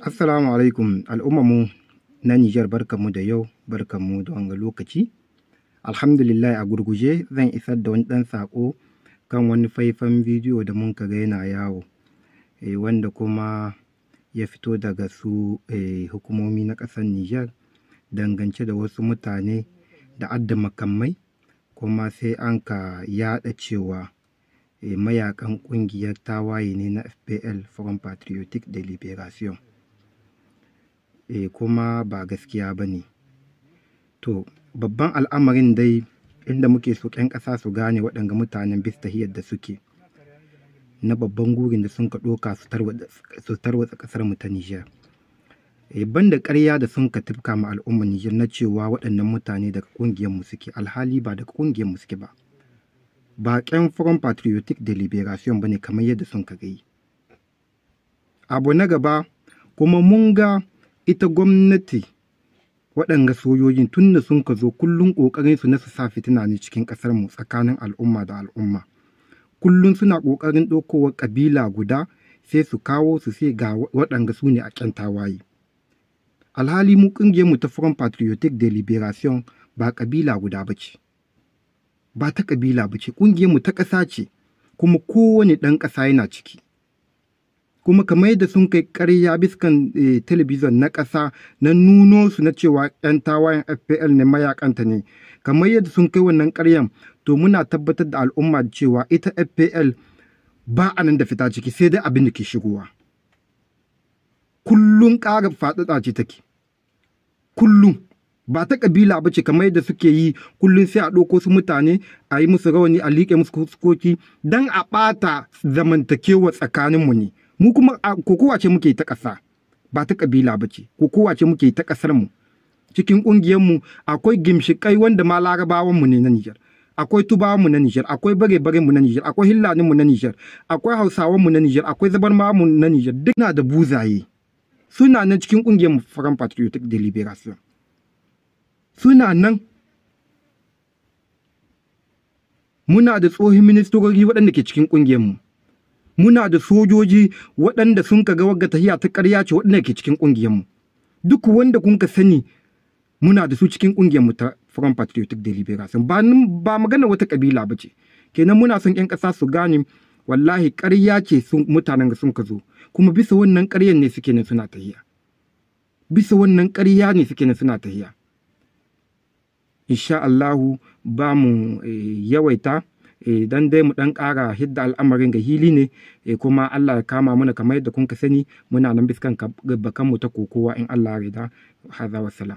Assalamu alaikum al'ummarmu na Nijar, barkanmu da yau, barkanmu da wanga lokaci. Alhamdulillah, a gurguje zan isar da wani ɗan saƙo kan wani faifan bidiyo da mun ga yana yawo, wanda kuma ya fito daga su hukumomi na ƙasar Nijar dangance da wasu mutane da adda makamai, kuma sai an ka yaɗa cewa mayaƙan ƙungiyar tawaye ne na FPL, Front Patriotique de Liberation. Kuma ba gaskiya ba ne. To, babban al'amarin dai inda muke so 'yan ƙasa su gane, waɗanga mutanen bisa tahiyar da suke na babban gurin da sun ka ɗauka su tarwatsa ƙasar mu ta Nijar. Banda ƙarya da sun ka tafka ma al'ummar Nijar na cewa waɗannan mutane daga ƙungiyar mu suke, alhali ba daga ƙungiyar mu suke ba. Ba ƙyan Front Patriotique de Liberation ba ne kamar yadda sun ka gayi. Abu na gaba kuma, mun ga ita gwamnati, waɗanga sojojin, tun da sun ka zo, kullum ƙoƙarin su na su sa fitina ne cikin ƙasar mu tsakanin al'umma da al'umma. Kullum suna ƙoƙarin ɗaukowar ƙabila guda sai su kawo su sai ga waɗanga su ne a ƙyan tawaye. Alhali mu ƙungiyar mu ta Front Patriotique de Liberation ba ƙabila guda ba ce. Ba ta ƙabila ba ce, ƙungiyar mu ta ƙasa ce, kuma kowane ɗan ƙasa yana ciki. Kuma kamar yadda sun kai ƙarya biskan talabijin na ƙasa na nuno su na cewa 'yan tawayen FPL ne, mayakanta ne, kamar yadda sun kai wannan ƙaryan, to muna tabbatar da al'umma cewa ita FPL ba a nan da fita ciki, sai dai abin da ke shigowa. Kullum ƙara faɗaɗa ce take. Kullum ba ta ƙabila ba ce kamar yadda suke yi. Kullum sai a ɗauko su mutane, a yi musu rawani, a liƙe musu fuskoki don a ɓata zamantakewa tsakaninmu ne. Mu kuma kokowa ce muke ta ƙasa, ba ta ƙabila ba ce, kokowa ce muke ta ƙasar mu. Cikin ƙungiyar mu akwai gimshiƙai wanda ma Larabawan mu ne na Nijar, akwai Tubawan mu na Nijar, akwai bare mu na Nijar, akwai Hillanin mu na Nijar, akwai Hausawan mu na Nijar, akwai Zabarmawan mu na Nijar, duk na da buzaye suna nan cikin ƙungiyar mu Front Patriotique de Liberation, suna nan. Muna da tsohin ministoci waɗanda ke cikin ƙungiyar mu, muna da sojoji waɗanda sun ga wagga tahiya ta ƙarya ce, waɗanda ke cikin ƙungiyarmu. Duk wanda kun ka sani, muna da su cikin ƙungiyarmu ta Front Patriotique de Liberation. Ba magana wata ƙabila ba ce. Kenan muna son 'yan ƙasa su gane, wallahi ƙarya ce sun mutanen sun ka zo, kuma bisa wannan ƙaryan ne suke nan suna tahiya. Bisa wannan ƙarya ne suke nan suna tahiya. Insha Allahu ba mu yawaita, dan dai mu dan ƙara hidda al'amarin ga hili ne, kuma Allah ya kama mana. Kamar yadda kun ka sani, muna nan biskan bakan mu ta kokowa, in Allah ya yarda. Hadha, wassalam.